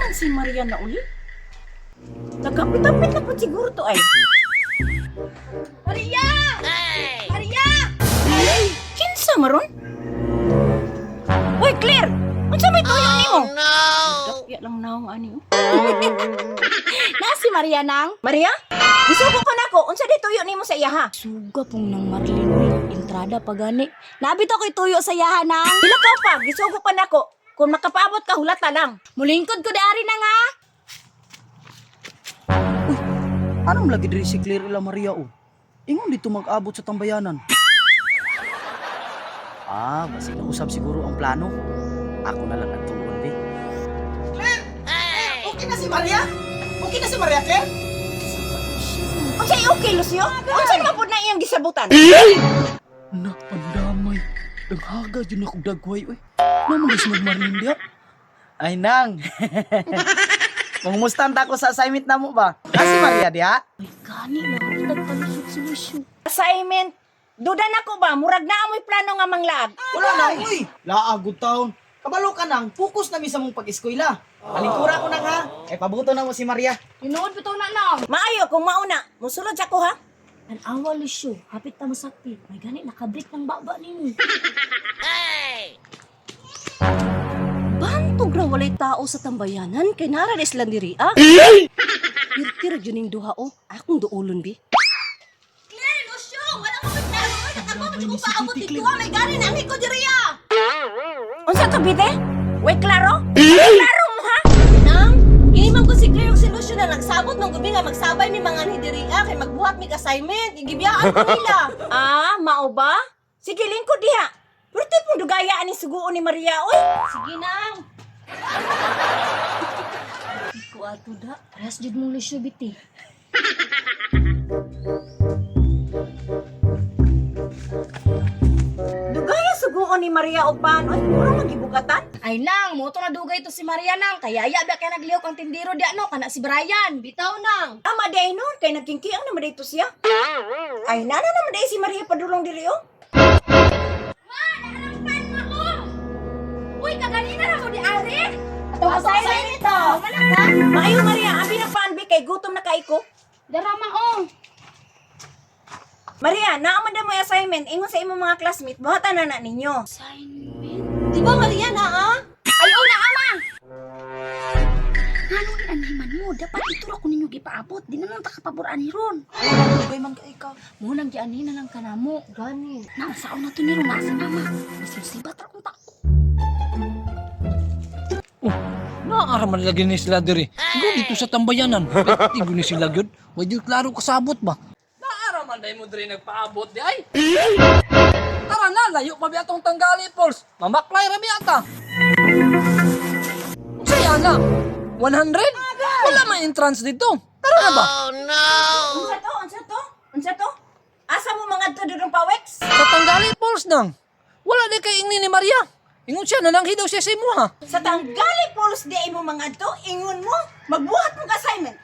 man si Maria na uli? Nagkapit-apit na po siguro to ay. Maria! Maria! Ay, kinsa maron? Uy, Claire! Unsa may tuyo nimo? No! Dapya lang naong ani oh. Na si Maria nang? Maria? Gisugo ko nako, unsa di tuyo nimo sa iya ha? Suga pong nang Marlene, uy. Entrada pa gani. Nabito ko'y tuyo sa yaha nang. Hilakaw pa, gisugo pa nako. Kung makapaabot ka, hulata lang. Mulingkod ko di ari nang ha. Anong lagi diri si Claire ila Maria o? Ingon dito mag-abot sa tambayanan. Ah, basig nausap siguro ang plano. Ako na lang ang tuon, be. Claire! Okay na si Maria? Okay na si Maria, Claire? Unsay okay, Lucio? Unsa naman pud na iyang gisabutan? Na, pandamay. Daghaga dyan ako dagway, uy. Naman guys nagmarlin diya. Ay, nang. Mangumusta ta ko sa assignment na mo ba? Ah, si Maria diha? Ay, gani na. Nagpalusot si Lucio. Assignment. Duda nako ba, murag na amoy plano nga manglaag. Wala na, uy. Laagod taon. Kabalo ka nang, focus na mi sa mong pag-eskwela. Alingkura ko nang ha. Kay pabuto na mo si Maria. Tinuod bitaw na nang. Maayo kung mauna, musulod sa ko ha. Tanawa Lucio, hapit ta masakti. May gani nakabrik ng baba nimo. Bantog ra walay tao sa tambayanan kay nara na sila diri ah. Pirtir jud ning duha oh. Akong duolon bi. Claire, Lucio, wala mo plano oy. Nakamo man jud ko paabot dito. ah. May gani na ang ko diri ah. Unsa to bide? Way klaro? Klaro mo ha? Nang, inimang ko si Claire ug si Lucio na nagsabot ng gabi nga magsabay mi mga ni diri ah kay magbuhat mig assignment. Igibiyaan ko nila. Ah, mao ba? Sige, lingkod diha. Pero tipong dugaya ani suguon ni Maria oy. Sige nang. Ko ato da. Parehas jud mong Lucio biti. Dugaya suguon ni Maria og pan oy, mura magibugatan. Ay nang, moto na dugay to si Maria nang. Kaya ya ba kay naglihok ang tindero di ano kana si Brian. Bitaw nang. Tama di ay noon kay nagkingkiang naman dito siya. Ay nana naman di si Maria padulong diri oh. Ma, naharampan na ko. Uy, kaganina ra ko di ari. Ato assignment ito. Wala ka. Maayo Maria, abi na pan bi kay gutom na kay ko. Darama oh. Maria, naa man mo assignment ingon sa imong mga classmate, buhatan na na ninyo. Assignment. Di ba Maria na ah? Ay oh na ama. Ngano ni anhiman mo, dapat ito ra ko ninyo gipaabot. Di na lang ta kapaboran ni ron. Dugay man kay ka. Mo nang gianhin na lang kanamo. Gani. Nang saon na to ni ron nasa nama. Masulsibat ra kung tako. Naara man lagi ni sila diri. Go dito sa tambayanan. Tigo ni sila gyud. Wa gyud klaro kasabot ba. Naara man day mo diri nagpaabot di ay. Tara na, layo pa biya tong Tanggali Falls. Mamaklay ra biya ta. Unsay ana? 100? Wala man entrance dito. Tara na ba? Unsa to? Unsa to? Unsa to? Asa mo mga to dudong pawex? Sa Tanggali Falls nang. Wala di kay ingni ni Maria. Ingon siya nananghi daw siya sa imo ha. Sa Tanggali Falls di ay mo mga to, ingon mo, magbuhat mong assignment.